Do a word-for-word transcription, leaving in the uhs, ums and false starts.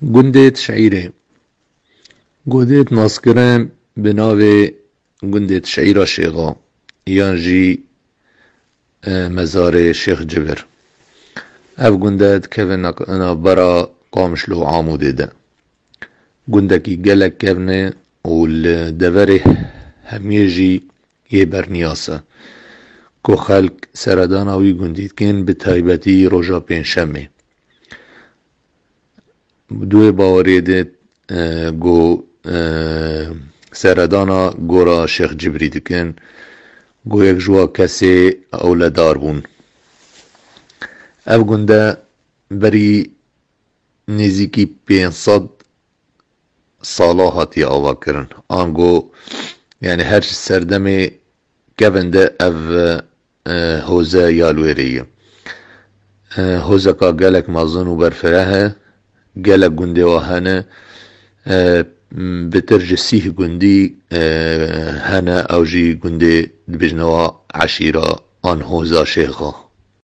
Gundê Tiş'îrê. Gundê dinaskirin bi navê Gundê Tiş'îra Şêxa yan jî e, mezarê Şêx Cibir. Ev gund e dikeve nav-, navbera Qamişlo û Amûdê de. Gundekî gelek kevn e û li deverê hemiyê jî yê berniyas e, ku xelk seredana wî gundî dikin, bi taybetî roja pêncşemê. Di wê baweriyê de, e, ku, e, seredana gora Şêx Cibrî dikin, ku yek ji wa kesê ewledar bûn. Ev gund e berî nêzîkî pênc sed sala hatiye avakirin. Ango, yani her serdemê kevin de ev, e, hoze ya li wêrê ye. E, hozeka gelek mezin û berfireh e, gelek gundê wa hene, e, bitir ji sîh gundî, e, hene, ew jî gundê dibêjine wa eşîra an hoza şêxa.